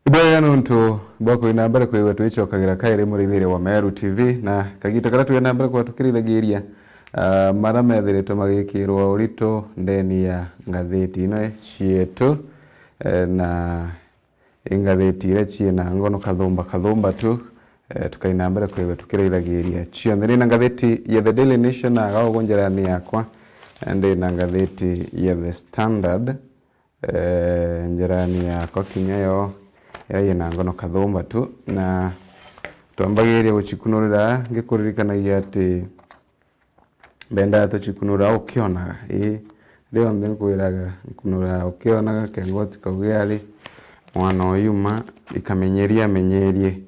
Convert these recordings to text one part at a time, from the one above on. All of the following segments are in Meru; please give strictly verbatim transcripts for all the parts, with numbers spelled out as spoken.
Ibwega nontu bwa kwina mbere kwigua twicokagira kairi muraithiria wa Meru T V, na kagita karia twina mbere kwa tukirithagiria, ah, mara methiritwe magikirwa urito ndeni ya ngathiti ino cietu, eh, na ingathiti iria ciina ngono kathumba kathumba tu, eh, tukaina mbere kwigua tukirithagiria cionthe. Ndina ngathiti ya The Daily Nation na aga ugu njirani yakwa, eh, ndina ngathiti ya The Standard, eh, njirani yakwa kinya yo iria yina ngono kathumba tu, na twambagiria gucikunurira ngikuririkanagia ati mbendaa tucikunura ukionaga, ii, rionthe nkwiraga nkunura ukionaga, kengoti kaugia ari mwana uyuma, ikamenyeria amenyerie,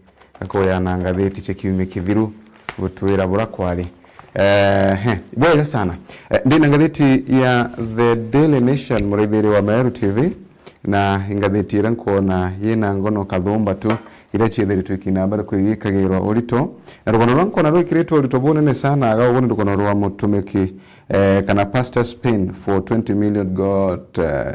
gakuya na ngathiti cia kiumia kithiru gutwira bura kwari. Ehe, bwega sana. Eh, ndina ngathiti ya The Daily Nation, muraithiria wa Meru T V, na ingathiti iria nkwona yina ngono kathumba tu, iria ciethiritwe ikina mbere kwigikagirwa urito. Na rugano rwa nkwona rwikiritwe urito bunene sana aga ugu ni rugano rwa mutumiki, eh, kana Pastor Spain for twenty million got, eh,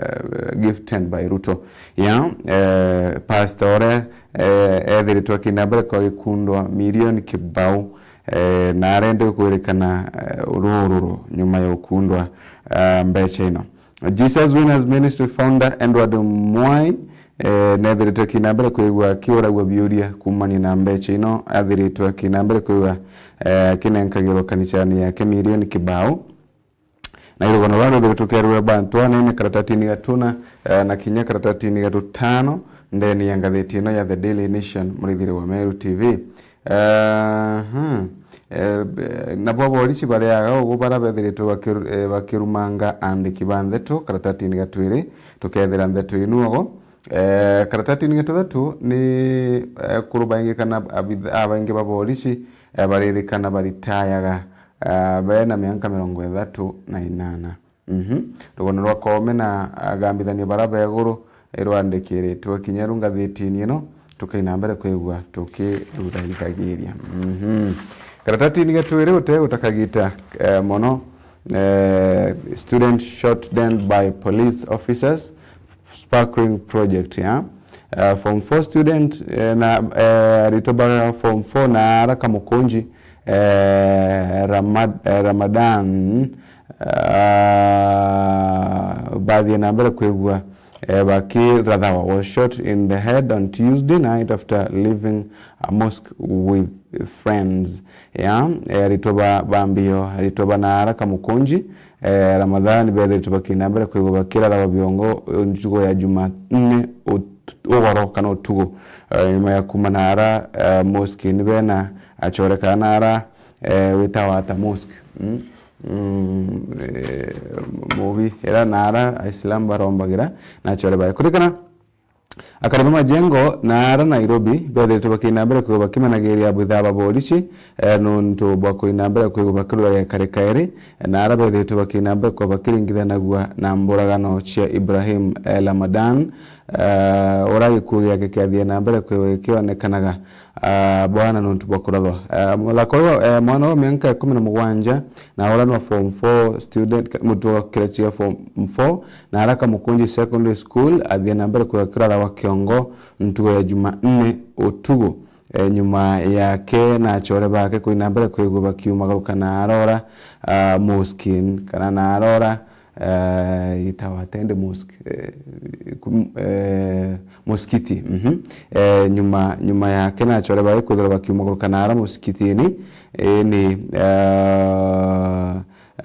gifted by Ruto. Ya, eh, pastor uria, eh, ethiritwe akina mbere kwa gikundwa milioni kibau, eh, na arende kwirikana, eh, urururu nyuma ya ukundwa, eh, mbecha ino. Jesus Winners Ministry founder Edward Mwai, eh, nethiritwe akina mbere kwigua akiuragua biuria kuumania na mbecha ino, athiritwe akina mbere kwigua, eh, akinenkagirwa kanisani yake milioni kibau. Na irugano rwa ruthiritwe kerwe bantu anene karatatini gatuna, eh, na kinya karatatini gatutano ndeni ya ngathiti ino ya The Daily Nation, muraithiria wa Meru T V. Aha. Eh, be-, nabo aborisi bariaga ugu bara bethiritwe bakiru-, eh, bakirumanga andiki ba ntheto karatatini gatwiri, tukethira ntheto inu ugu. Eh, karatatini gatutatu ni, eh, ekuru baingi kana abitha-, abaingi ba borisi, eh, baririkana baritayaga, eh, bena mianka mirongo ithatu na inana. Mhm. Rugano rwa Koome na agambithania bara beguru irwandikiritwe kinya ru ngathitini ino, tukaina mbere kwigua tukiruthaithagiria. Mhm. Karatatini gatwiri uteguta kagita, eh, mono, eh, student shot dead by police officers, sparkling project, ya. Eh, form four student, eh, na, eh, aritwa ba form four na ara Kamukunji, eh, Ramad-, eh, Ramadan, ah, bathie na mbere kwigua, eh, bakirathawa, was shot in the head on Tuesday night after leaving a mosque with friends. Ya, eh, aritwa ba, ba mbio, aritwa ba na ara Kamukunji, eh, Ramadhan bethiritwe bakina mbere kwigua bakirathawa biongo, eh, ntugo ya Jumanne ut-, ugoro kana utugo, eh, nyuma ya kuma na ara, eh, mosque ni bena acoreka na ara, eh, witawa ata mosque. Mm. Mm, eh, mubi era na ara Aislam barombagira na acore bae. Kurikana akari ba majengo na ara Nairobi bethiritwe bakina mbere kwigua bakimenagiria abithaa ba borisi, eh, nuntu bwa kuina mbere kwigua bakiruthagia kare kairi, na ara bethiritwe bakina mbere kwigua bakiringithanagua na mburagano cia Ibrahim, eh, Ramadan, eh, ura gikuu giake kiathie na mbere kwigua gikionekanaga, ah, bwana nuntu bwa kurathwa. Ah, muthaka uyu, eh, mwana wa mianka ikumi na mugwanja na ura ni wa form four student, ka-, mutu wa kirasi ya form four, na ara Kamukunji Secondary School, athie na mbere kwigua kirathawa kiongo ntugo ya Jumanne utugu. Eh, nyuma yake na acore bake kuina mbere kwigua bakiumagaruka na arora, ah, mosque, kana na arora, eh, itawa tende mosque, eh, kum-, eh, musikiti, mhm. Eh, nyuma, nyuma yake na acore bake kwithirwa bakiumagaruka na ara musikitini, eh, ni, eh,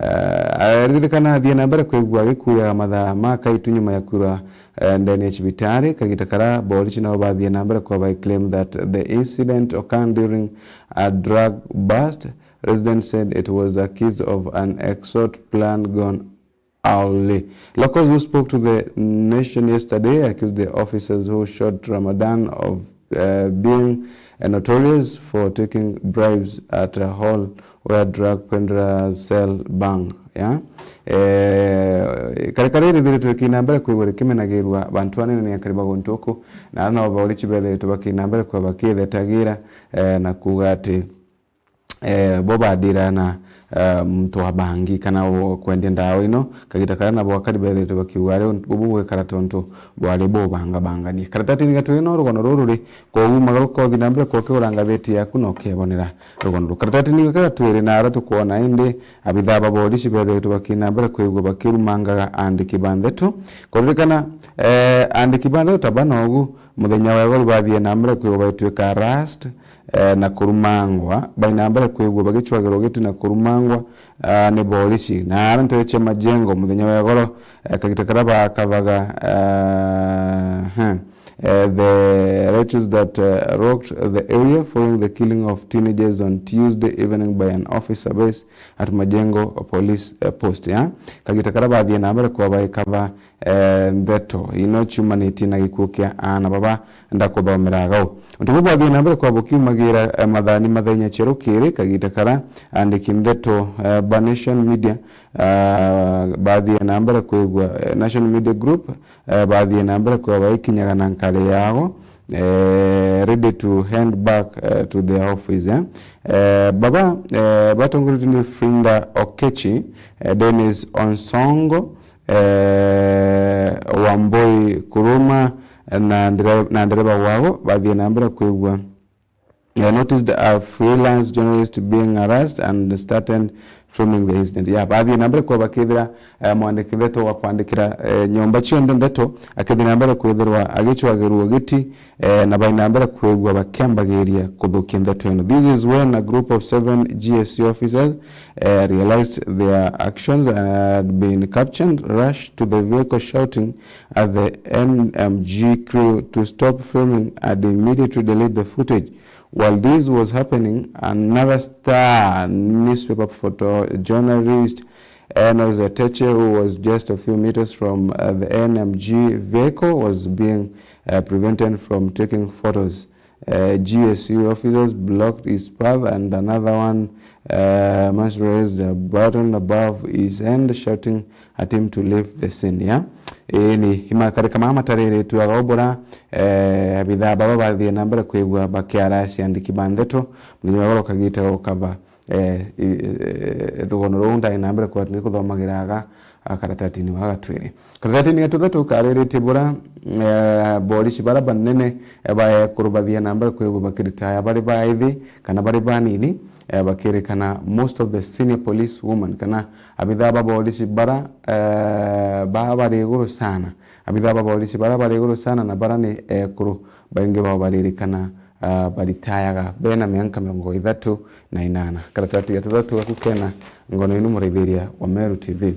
eh, aririkana athie na mbere kwigua gikuyaga mathaa ma kaitu nyuma ya kwirwa, eh, ndeni ya cibitari, kagita kara borisi nabo bathie na mbere kwa bai claim that the incident occurred during a drug bust. Residents said it was accused of an extortion plan gone awry. Locals who spoke to The Nation yesterday accused the officers who shot Ramadan of, uh, being, uh, notorious for taking bribes at a hall where drug peddlers sell bhang. Yeah? Eh, kare kare rithiritwe kina mbere kwigua rikimenagirwa bantu anene ni akari ba guntu uku, na ara nabo baurici bethiritwe bakina mbere kwa bakithetagira, eh, na kuuga ati eh, bo badira na, eh, muntu wa bangi kana u-, kwendia ndawa ino, kagita karia nabo akari beethirite bakiuga ari bubu gwikara tontu bwari bubangabanganie. Karatatini ga twiri no rugono ruru ri, koguo magaruka uthi na mbere kwa ukigura ngatheti yaku na ukebonera rugono ruu. Karatatini gaka ga twiri na ara tukwona indi abithaa ba borisi beethirite bakina mbere kwigua bakirumangaga aandiki ba ndeto. Kuririkana, eh, aandiki ba ndeto ta bana ugu, muthenya wa igoro bathie na mbere kwigua bagituika harassed, eh, na kurumangwa, bai na mbere kwigua bagicwagirwa giti na kurumangwa, ah, ni borisi. Na ara ntere cia Majengo, muthenya wa igoro, eh, kagita karia bakavaga, eh, he, eh, the wretches that, eh, rocked the area following the killing of teenagers on Tuesday evening by an officer base at Majengo Police, eh, Post, ya. Kagita karia bathie na mbere kwa baikava eh, ndeto ino ciumanitie na gikuu kia aana baba ndakuthomera gau. Untu buu bwathie na mbere kwa bukiumagira, eh, mathani mathaa inya cia rukiri, kagita karia aandiki ndeto, eh, ba Nation Media, ah, bathie na mbere kwigua, eh, Nation Media Group, eh, bathie na mbere kwigua baikinyaga na nkari yao, eh, ready to hand back, eh, to their office, eh. Eh, baba, eh, batongoretwe ni Frinda Okechi, eh, Dennis Onsongo, eh, Wambui Kuruma na ndere-, na ndereba wao bathie na mbere kwigua. I noticed a freelance journalist being harassed and started filming the incident. Ya, bathie na mbere kwa bakithira, eh, mwandiki ndeto wa kwandikira, eh, nyomba cionthe ndeto, akithie na mbere kwithirwa agicwagirwo giti, eh, na bai na mbere kwigua bakiambagiria kuthukia ndeto ino. This is when a group of seven G S C officers, eh, realized their actions and had been captured, rushed to the vehicle shouting at the N M G crew to stop filming and immediately delete the footage. While this was happening, another star newspaper photojournalist Enos Eteche, who was just a few meters from, uh, the N M G vehicle, was being, uh, prevented from taking photos. Uh, G S U officers blocked his path, and another one, uh, must raised a button above his hand, shouting at him to leave the scene, yeah? Ii ni imakari kama matariritwe aga ubura, eh, abithaa baba bathie na mbere kwigua bakiara ciandiki ba ndeto, muthenya wa goro kagita gukava, eh, i-, eh, rugono ruu ndari na mbere kwa ni kuthomagira aga, a, karatatini wa gatwiri. Karatatini ga tuthatu kariritie bura, eh, borisi bara banene, eh, ba ekuru bathie na mbere kwigua bakiritaya bari baithi kana bari banini, eh, bakirikana most of the senior police women kana abithaa ba borisi bara, eh, ba bari iguru sana. Abithaa ba borisi bara bari iguru sana na bara ni ekuru baingi bao baririkana, ah, baritayaga bena mianka mirongo ithatu na inana. Karatati ga tuthatu gaku kena ngono inu muraithiria wa Meru T V.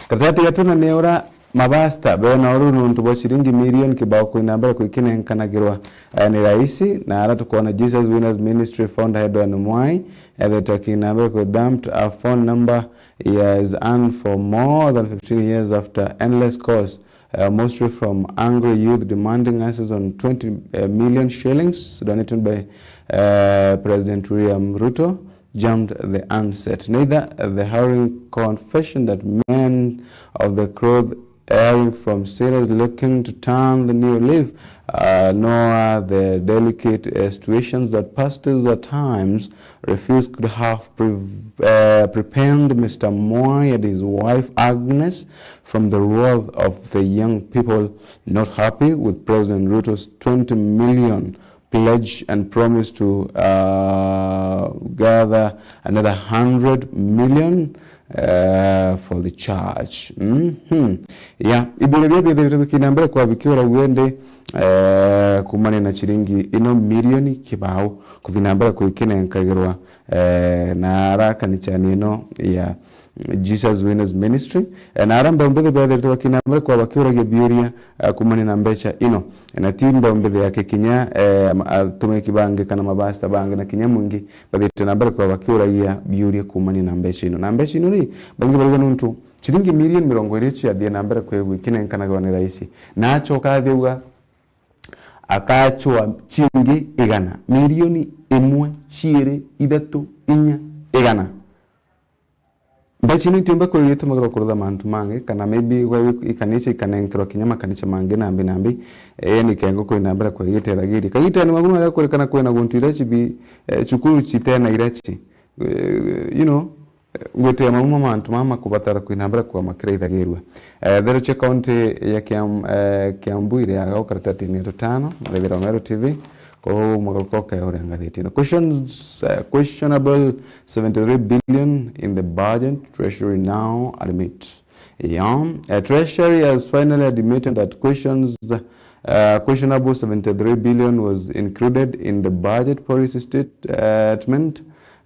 Karatati ga tuna ni ura mabasta bena uru nuntu bwa ciringi milioni kibao kwina mbere kwikinenkanagirwa, eh, ni raisi, na ara tukwona Jesus Winners Ministry founder Edward Mwai, eh, that akina mbere kwi dumped a phone number he has earned for more than fifteen years after endless calls, uh, mostly from angry youth demanding answers on twenty million shillings donated by, uh, President William Ruto, jammed the handset. Neither the harrowing confession that men of the cloth erring from sailors looking to turn the new leaf, uh, nor the delicate, uh, situations that pastors at times refuse could have pre-, uh, prepared Mister Mwai and his wife Agnes from the wrath of the young people not happy with President Ruto's twenty million pledge and promise to, uh, gather another hundred million, uh, for the church. Mhm. Ya, ibiro biria biethirite bikina mbere kwa bikiura wende, eh, kumania na ciringi ino milioni kibao kuthi na mbere kuikinenkagirwa, eh, na ara kanicani ino ya Jesus Winners Ministry. Eh, na ara mbeu mbithi beethirite bakina mbere kwa bakiuragia biuria, eh, kumania na mbeca ino. Eh, na ti mbeu mbithi yake kinya, eh, ma-, atumiki bangi kana mabasta bangi na kinya mwingi bathiite na mbere kwa bakiuragia biuria kumania na mbeca ino. Na mbeca ino ri, baingi bariuga nuntu ciringi milioni mirongo iri icio yathie na mbere kwigua ikinenkanagirwa ni raisi. Na acoka athiuga akachwa ciringi igana, milioni imwe, ciiri, ithatu, inya, igana. Mbeca ino itiumba kwithirwa itumagirwa kurutha mantu mangi, kana maybe gwe wi-, ikanisa ikanenkerwa kinya makanisa mangi nambi nambi, eh, ni kengo kwina mbere kwa igitethagiria. Kagitani magu maria kurikana kwina guntu iraci bi, eh, cukuru citena iraci. eh, you know, eh, ngwite mamwe ma mantu mama makubatara kwina mbere kwa makiraithagirua. Eh, therero cia kaunti ya Kiam-, eh, Kiambu iri aga ukaratatini ya rutano, marethira Meru T V, koguo mugaruka ukaya uria ngathiti ino. Questions, eh, questionable seventy-three billion in the budget, Treasury now admit. Yeah. Uh, Treasury has finally admitted that questions, uh, questionable seventy-three billion was included in the budget policy statement,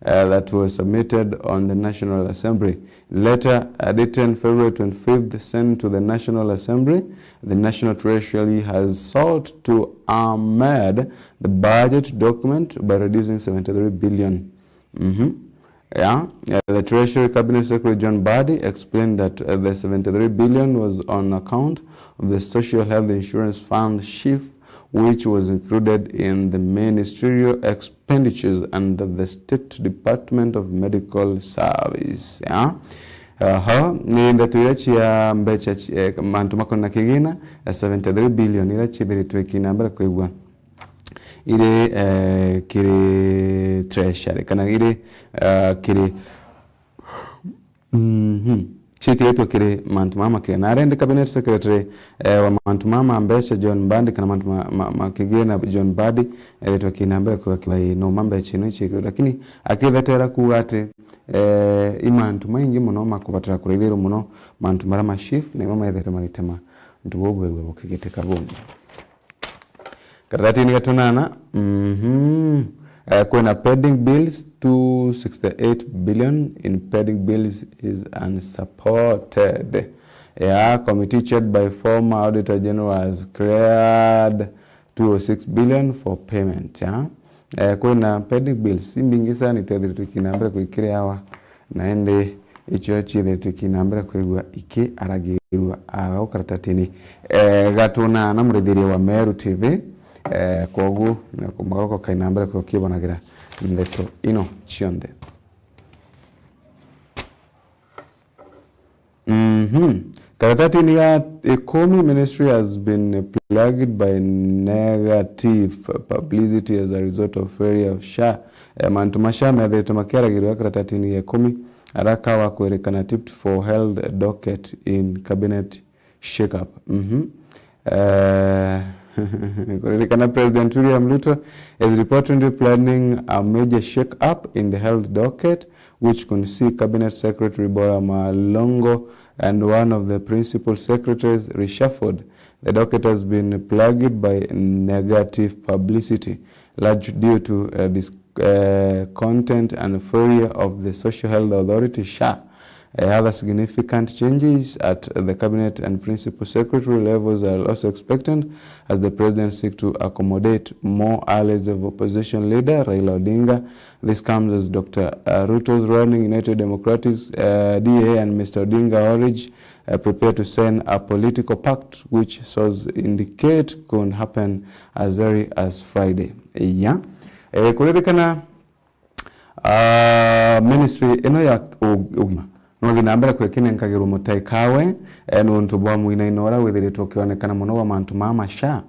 uh, that was submitted on the National Assembly. Letter, uh, dated February twenty-fifth, sent to the National Assembly. The National Treasury has sought to amend the budget document by reducing seventy-three billion. Mm-hmm. Yeah. Uh, the Treasury Cabinet Secretary John Mbadi explained that, uh, the seventy-three billion was on account of the Social Health Insurance Fund shift, which was included in the ministerial expenditures under the State Department of Medical Service. Yeah. Aha, ni ndeto iria cia mbeca ci-, eh, mantu makonie na kigina, eh, seventy-three billion iria ciithiritwe ikina mbere kwigua iri, eh, kiri treasury, kana iri, eh, kiri, mhm, ciikiritwe kiri mantu mama ma kigina. Na aria indi cabinet secretary, eh, wa mantu mama ma mbeca John Mbadi, kana mantu ma, ma, ma kigina John Mbadi, eritwe akina mbere kuga kiuga, "Ii, numa mbeca ino iciikiritwe," lakini akithetera kuga ati, eh, i mantu maingi mono makubatara kuraithirwa mono, mantu maria ma shift, nimo methete magitema untu buu bwigwe bukigitika bungi. Karatatini ga tunana, mhm. Eh, kwina pending bills, two sixty-eight billion in pending bills is unsupported. Yeah, committee chaired by former Auditor General has cleared two oh six billion for payment, yeah. Eh, kwina pending bills imbingi sana itethiritwe ikina mbere kwikiriawa. Na indi icio ciithiritwe ikina mbere kwigua ikiaragirua aga ukaratatini. Eh, ga tunana murithiria wa Meru T V, eh, kwogu, magoroko kaina mbere kwigua kibonagira ndeto ino cionthe. Mhm. Karatatini ga ikumi, ministry has been plagued by negative publicity as a result of failure of SHA. Eh, mantu ma SHA methirite makiaragirua karatatini ga ikumi, araka wa kwirikana tipped for health docket in cabinet shake-up. Mhm. Eh, kuririkana President William Ruto is reportedly planning a major shake-up in the health docket, which could see Cabinet Secretary Bora Malongo and one of the principal secretaries reshuffled. The docket has been plagued by negative publicity, large due to, uh, dis-, uh, content and failure of the Social Health Authority, SHA. Uh, other significant changes at the cabinet and principal secretary levels are also expected as the president seek to accommodate more allies of opposition leader Raila Odinga. This comes as Doctor, uh, Ruto's running United Democratic, uh, D A, and Mister Odinga Orridge, uh, prepare to sign a political pact which sources indicate could happen as early as Friday. Yeah. Eh, kuririkana Ah, ministry ino ya u-, ugima no thi na mbere kwikinenkagirwo mutai kawe, eh, nuntu bwa mwinaino uria withiritwe ukionekana mono wa mantu maa ma SHA,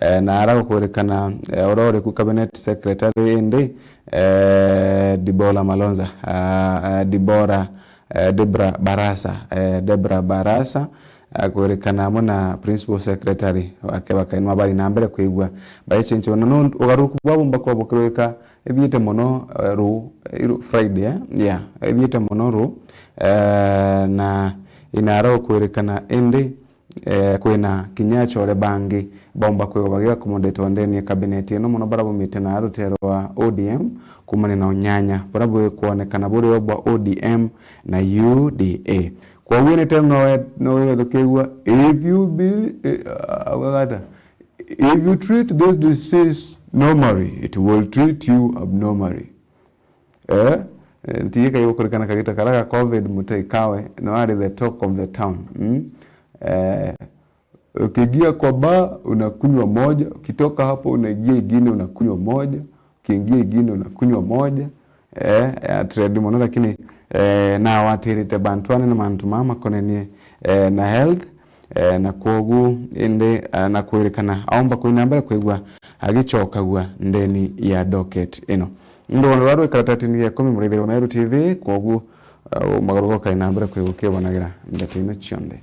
eh, na ara gukwirikana, eh, uria uri ku cabinet secretary indi, eh, Debora Malonza, ah, ah, Debora, eh, Debra Barasa, eh, Debra Barasa, akwirikana amwe na principal secretary wake bakainwa bathi na mbere kwigua baichenchiwa na no ugaruruku bwa bumba kwa bukirwika ithiite mono, eh, ru-, iru-, Friday, eh? Yeah, ithiite mono ru, eh, na inara ukwirikana indi, eh, kwina kinya achore bangi baumba kwigwa bagi accommodate ndeni ya cabinet ino mono bara bumite na rutero rwa O D M kumania na unyanya buria bukwonekana buri o bwa O D M na U D A. Kwoguo ni tena no we-, no wethukigua, if you be, eh, augagata, if you treat this disease normally, it will treat you abnormally. Eh? Eh, ntiye kai gukurikana kagita kara ga covid, mutai kawe, no ari the talk of the town. Mm? Eh, ukiingia kwa bar, unakunywa moja, ukitoka hapo, unaingia ingine, unakunywa moja, ukiingia ingine, unakunywa moja. Eh, ya trend mono, lakini, eh, nawatirite bantu anene mantu maa makonenie, eh, na health, eh, na kwogu indi, eh, na kwirikana aumba kwina mbere kwigua agicokagua ndeni ya docket ino. Ndwona rwa rwi karatatini ya ikumi, muraithiri wa Meru T V, kwogu, uh, magaruka ukai na mbere kwigua ukibanagira ndeto ino cionthe.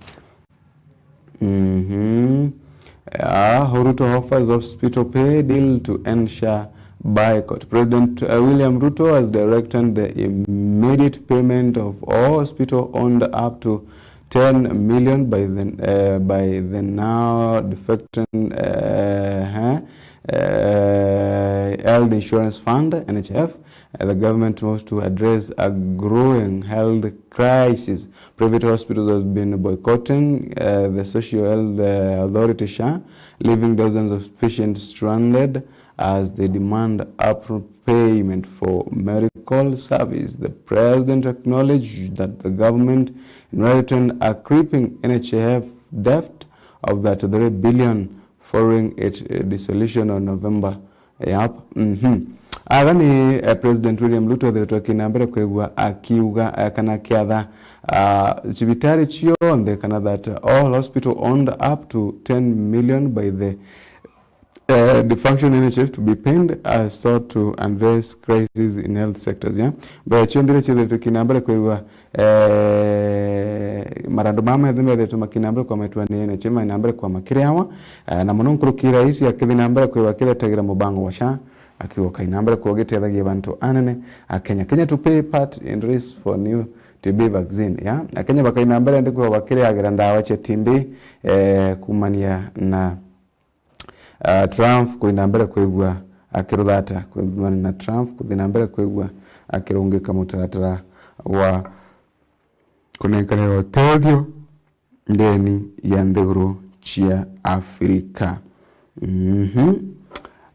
Mhm. Ah, Ruto offers hospital pay deal to end SHA boycott. President, uh, William Ruto has directed the immediate payment of all hospital owned up to ten million by the, uh, by the now defecting, uh, uh, Health Insurance Fund, N H F. Uh, the government moves to address a growing health crisis. Private hospitals have been boycotting, uh, the Social Health, uh, Authority, SHA, leaving thousands of patients stranded as they demand upfront payment for medical service. The president acknowledged that the government inherited a creeping N H F debt of thirty-three billion following its, uh, dissolution on November. Yep. Mhm. Aga ni, eh, President William Ruto ethiritwe akina mbere kwigua akiuga, eh, kana akiatha, ah, cibitari cionthe, kana that all hospital owned up to ten million by the, eh, defunction N H F to be paid as sought to address crisis in health sectors, yeah? Mbere cionthe iria ciethiritwe kina mbere kwigua, eh, marandu mama methe methetwe makina mbere kwa maitwa ni N H F, mai na mbere kwa makiriawa, eh, na muno nkuruki rais akithi na mbere kwigua akithetagira mubango wa SHA, akiuga ukai na mbere kwigua ugitethagia bantu anene a Kenya. Kenya to pay part in race for new T B vaccine, yeah? Akenya bakai na mbere ndi kwigua bakiriagira ndawa cia T B, eh, kumania na, ah, Trump kuthi na mbere kwigua akiruthata, kumania na Trump kuthi na mbere kwigua akirungika mutaratara wa kunenkanira utethio ndeni ya nthiguru cia Afrika. Mhm.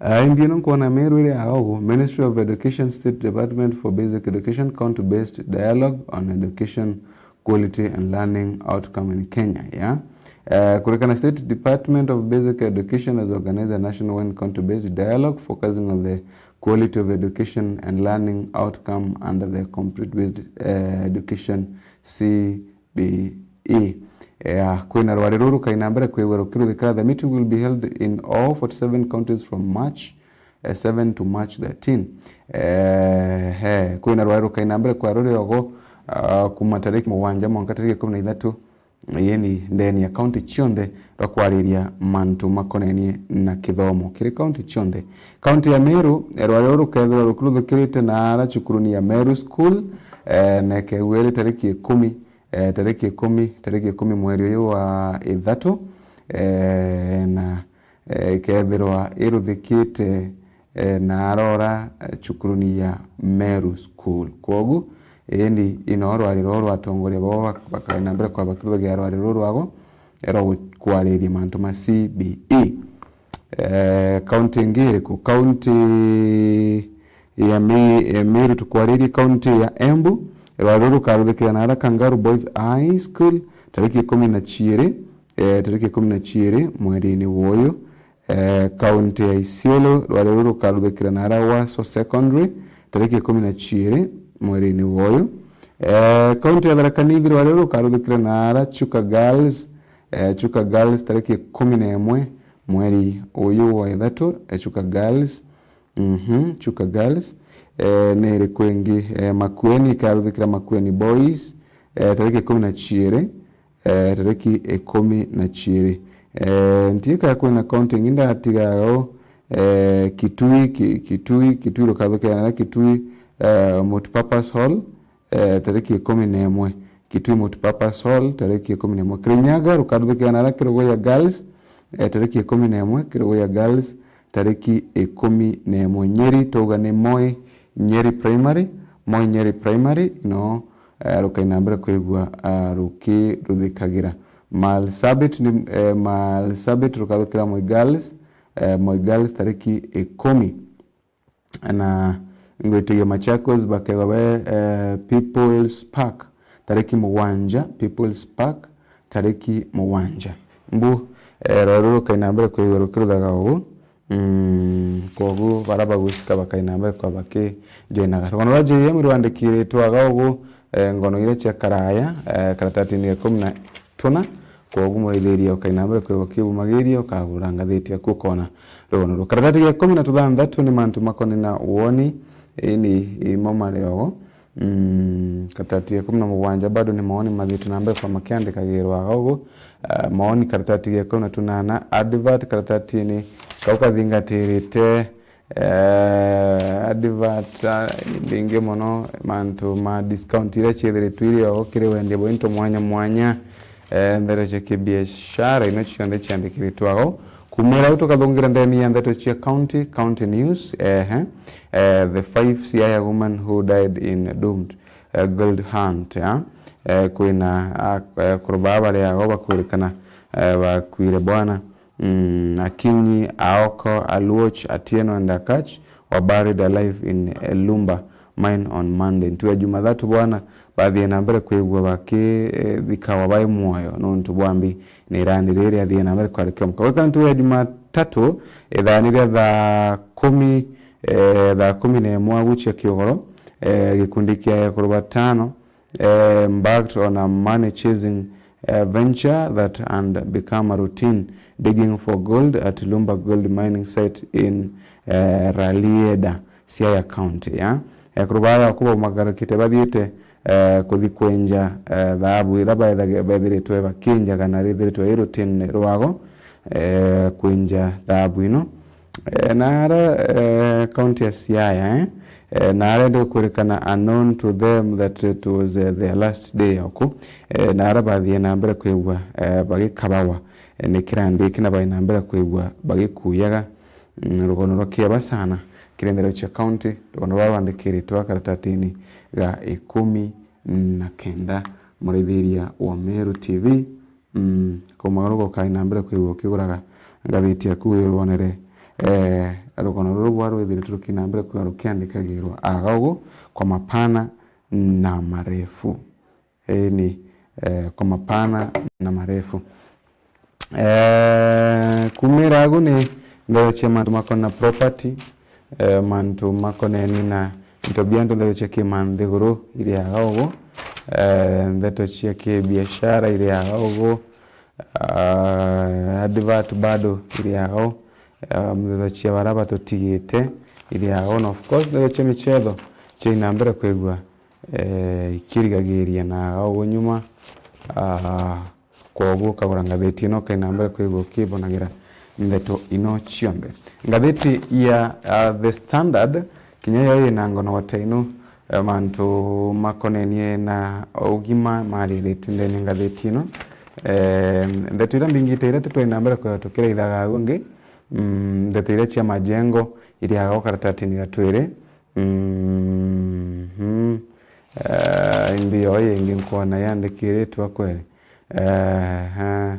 Ah, imbi ino nkwona Meru iri agogu, Ministry of Education, State Department for Basic Education, County-based dialogue on education quality and learning outcome in Kenya, yeah? Eh, kurekana State Department of Basic Education has organized a nationwide county-based dialogue focusing on the quality of education and learning outcome under the Complete Basic, eh, Education, C B E. Eh, kwina rwari ruru rukai na mbere kwigua rukiruthika. The meeting will be held in all forty-seven counties from March, eh, seven to March thirteen. Eh, he, kwina rwari rukai na mbere kwa ruri ogo, ah, kuma tariki mugwanja mwanka tariki ikumi na ithatu, yeni ndeni ya kaunti cionthe rwa kwariria mantu makonenie na kithomo kiri kaunti cionthe. Kaunti ya Meru, eh, rwari ruru rukethirwa rukiruthukirite na ara cukuruni ya Meru School, eh, na ikegua iri tariki ikumi, eh, tariki ikumi, tariki ikumi mweri uyu wa ithatu, eh, na, eh, ikethirwa iruthikite, eh, na arora, eh, cukuruni ya Meru School. Kwogu, indi ino rwari rwo rwatongoria bao bak-, bakai na mbere kwa bakiruthagia rwari ruru rwago, eh, rwa gu-, kwariria mantu ma C B E. Eh, kaunti ingi iriku? Kaunti ya Mi-, ya Meru, tukwaririe kaunti ya Embu. Rwari ruru rukaruthikira na ara Kangaru Boys High School, tariki ikumi na ciiri, eh, tariki ikumi na ciiri mweri-ini wa uyu. Eh, kaunti ya Isiolo, rwari ruru rukaruthikira na ara Waso Secondary, tariki ikumi na ciiri mweri-ini wa uyu. Eh, kaunti ya Tharaka Nithi, rwari ruru rukaruthikira na ara Chuka Girls, eh, Chuka Girls, tariki ikumi na imwe mweri uyu wa ithatu, eh, Chuka Girls. Mhm, Chuka Girls. Eh, ni iriku ingi? Eh, Makueni ikaruthikira Makueni Boys, eh, tariki ikumi na ciiri, eh, tariki ikumi na ciiri. Eh, ntiika kwina kaunti ingi ndatiga o, eh, Kitui, Ki-, Kitui, Kitui rukathukira na Kitui, eh, Multipurpose Hall, eh, tariki ikumi na imwe. Kitui Multipurpose Hall, tariki ikumi na imwe. Kirinyaga rukathukira na Kiruguya Girls, eh, tariki ikumi na imwe, Kiruguya Girls, tariki ikumi na imwe. Nyeri, twauga ni Moi Nyeri Primary, Moi Nyeri Primary, no, eh, rukai na mbere kwigua, ah, rukiruthikagira. Marsabit ni, eh, Marsabit rukathukira Moi Girls, eh, Moi Girls tariki ikumi. Na ngwitigia Machakos bakegwa be, eh, People's Park tariki mugwanja, People's Park tariki mugwanja. Mbu, eh, rwari ruru rukai na mbere kwigua rukiruthaga uu. Mm, kwogu bara bagwicika bakai na mbere kwa bakijoinaga. Rugano rwa J M rwandikiritwe aga ugu, eh, ngono iria cia karaya, eh, karatatini ga ikumi na tuna. Kwogu muraithiria ukai na mbere kwigua kibumagiria, ukagura ngathiti yaku ukona rugano ruu. Karatati ga ikumi na tuthanthatu ni mantu makoni na woni, Ii ni imo mari ogo. Mm, karatati ya ikumi na mugwanja bado ni maoni mathiite na mbere kwa makiandikagirwa aga ugu. Eh, maoni karatati ya ikumi na tunana, advert karatatini kau kathingatirite, eh, advert, ah, bingi mono, mantu ma discount iria ciithiritwe iri ogo kiri wendia bwa into mwanya mwanya. Eh, ndeto cia kibiashara ino cionthe ciandikiritwe ago. Kumira au tukathungira ndeni ya ndeto cia county, county news, ehe. Eh, the five Siaya women who died in doomed, eh, gold hunt, ya. Eh, kwina, ah, eh, akuru baa bari ago bakwirikana, eh, bakwire bwana. Mm, Akinyi, Aoko, Aluoch, Atieno and Akach were buried alive in Elumba mine on Monday. Ntuku ya Jumathatu bwana, bathie na mbere kwigua bakithikawa bai mwoyo nontu bwa mbi na irani riria riathie na mbere kwarikia muka. Gwikara ntuku ya Jumatatu, ithaani ria thaa kumi, eh, thaa kumi na imwe agu cia kiugoro, eh, gikundi kia ekuru batano, eh, embarked on a money chasing, eh, venture that had become a routine, digging for gold at Lumba Gold Mining Site in, eh, Ralieda, Siaya County, ya. Ekuru baa Yakubu baumagarukite bathiite, eh, kuthi kwenja, eh, thaabu iria baethage-, bethiritwe bakinjaga na rithiritwe i routine rwago, eh, kwinja thaabu ino. Eh, naara, eh, kaunti ya Siaya, eh, eh, naara ndi kwirikana unknown to them that it was, eh, their last day oku. Eh, naara bathie na mbere kwigua, eh, bagikabawa, eh, ni kirandi iki na bai na mbere kwigua bagikuyaga, mm, rugono rwa kieba sana kiri nthero cia kaunti, rugono rwa rwandikiritwe karatatini ga ikumi na kenda, muraithiria wa Meru T V. Mm, kaumaga rugokai na mbere kwigua ukiguraga ngathiti yaku wirwonere, eh, rugono ruru bwa rwithiritwe rukina mbere kwigua rukiandikagirwa aga ugu kwa mapana na marefu. Eni, eh, kwa mapana na marefu. Eh, kumira agu ni ndeto cia mantu makona property, eh, mantu makoneni na into bia antu, ndeto cia kimanthiguru iri aga ugu, eh, ndeto cia kibiashara iri aga ugu, ah, advert bado iri aga ugu, ah, ndeto cia bara batutigite iri aga ugu, na of course ndeto cia michetho cia ina mbere kwigua, eh, ikirigagiria na aga ugu nyuma, ah, Kwoguo ukagura ngathiti ino ukaina mbere kwigua ukibonagira ndeto ino cionthe. Ngathiti ya, uh, The Standard, kinya yo ina ngono ta ino, eh, mantu makonenie na ugima mariritwe ndene ngathiti ino. Eh, ndeto iria mbingite iria titwaina mbere kwigua tukiraithaga au ungi, mm, ndeto iria cia majengo iriaga karatatini ga twiri, Mhm. Eh, imbi yo yingi nkwona yandikiritwe kweri. Ehe.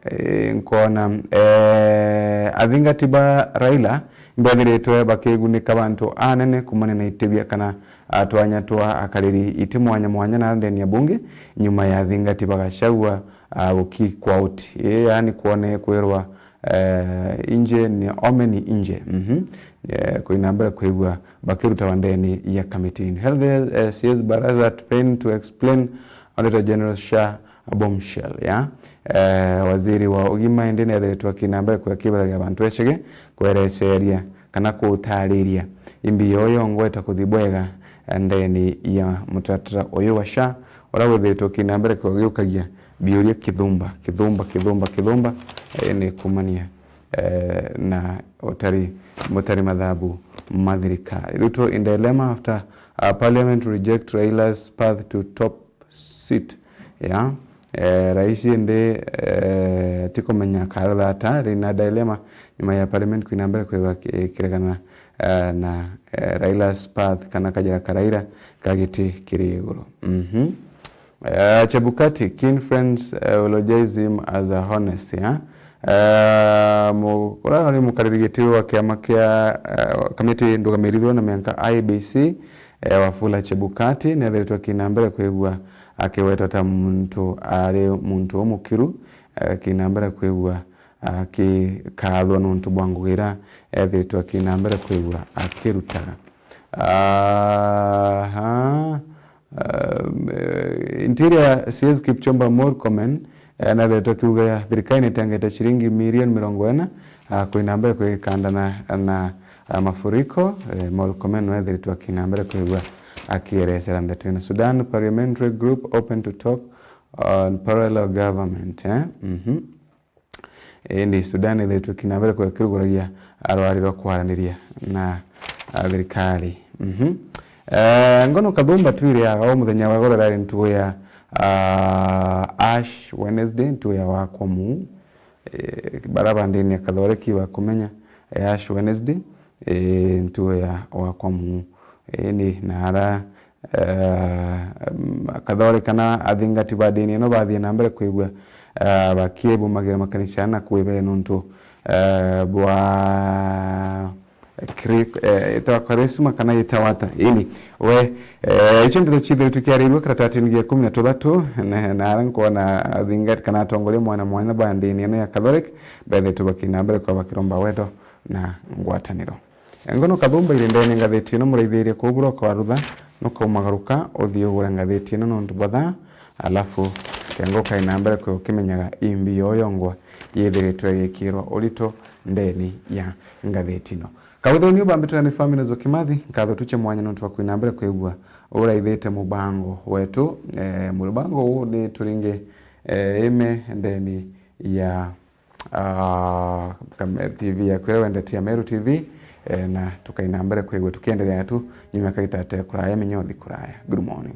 Eh, nkwona, eh, athingati ba Raila imbethiritwe bakigunika bantu anene kumania na itibia kana, ah, twanya twa akariri iti mwanya mwanya na ndeni ya bunge, nyuma ya athingati ba Gachagua, ah, gukikwa uti. Ii, yaani kwone kwirwa eh, inje ni omeni inje. Mhm. Eh, kuina mbere kwigua bakirutawa ndeni ya kamiti ino. Health, eh, C S Baraza at pain to explain Auditor General SHA bombshell, ya. Eh, waziri wa ugima indi ni ethiritwe akina mbere kwigua kibethagia bantu ecege kwereceria kana kutariria imbi yo yongweta kuthi bwega, eh, ndeni ya mutaratara uyu wa SHA, uria withiritwe ukina mbere kugiukagia biuria kithumba, kithumba, kithumba, kithumba, eh, ni kumania, eh, na utari, mutari mathabu ma thirikari. Ruto in dilemma after, uh, parliament reject Raila's path to top seat. Ya, eh, rais indi, eh, tikumenya akaratha ata, ri na dilemma nyuma ya parliament kwina mbere kwigua ki-, kiregana, eh, na, eh, Raila's path kana kajira ka Raila ka giti kiri iguru. Mhm. Eh, Chebukati, keen friends, eh, eulogize him as a honest, ya. Eh, mu-, uria ni mukariri giti wa kiama kia, eh, kamiti ndugamirithwe na mianka I E B C, eh, Wafula Chebukati, nethiritwe akina mbere kwigua akiwetwa ta muntu ari muntu umukiru, eh, akina mbere kwigua akikathwa nontu bwa ngugi iria ethiritwe akina mbere kwigua akirutaga. Aha. Um, eh, Interior C S Kipchumba Murkomen, eh, nethetwe kiuga thirikari nitengete ciringi milioni mirongo ina, ah, kwina mbere kwigikanda na, na, Ah, mafuriko, eh, Murkomen no ethiritwe akina mbere kwigua akierecera ndeto ino. Sudan Parliamentary Group open to talk on parallel government, eh? Mhm. Indi Sudan ithiritwe kina mbere kwigua kiruguragia arwari rwa kwaraniria na, ah, thirikari. Mhm. Eh, Ngono Kathumba twire aga o muthenya wa goro rari ntugo ya, ah, Ash Wednesday, ntugo ya wakwa muu. Eh, bara ba ndini ya Kathoreki bakumenya, eh, Ash Wednesday, eh, ntugo ya wakwa muu. Eh, ni na ara, eh, Kathoreki kana athingati ba ndini ino bathie na mbere kwigua, eh, bakibumagira makanisa na kwibere nontu, eh, bwa Kri-, eh, itawa Kwaresima kana itawa ata? Ini, we, eh, icio ndeto ciithiritwe ciariirue karatatini gia ikumi na tuthatu, na, na ara nkwona athingati kana atongoria mwana mwana ba ndini ino ya Catholic, bethiritwe bakina mbere kwa bakiromba wendo na ngwataniro. Ngono Kathumba iri ndene ngathiti ino muraithirie kuu buroka wa rutha, nukaumagaruka uthii ugure ngathiti ino nontu bwa thaa, alafu kengo kaina mbere kwe ukimenyaga imbi yoyongwa yithiritwe igikirwa urito ndeni ya ngathiti ino. Kawithoni ubambitwe ni family zo Kimathi, nkatho tuche mwanya nontu wa kwina mbere kwigua uraithite mubango wetu. Eh, mubango uu ni turinge, eh, ime ndeni ya, ah, kam-, T V yaku iria wendete ya Meru T V, eh, na tukaina mbere kwigua tukiendelea tu nyuma ya kagitate kuraya, minyothi kuraya. Good morning.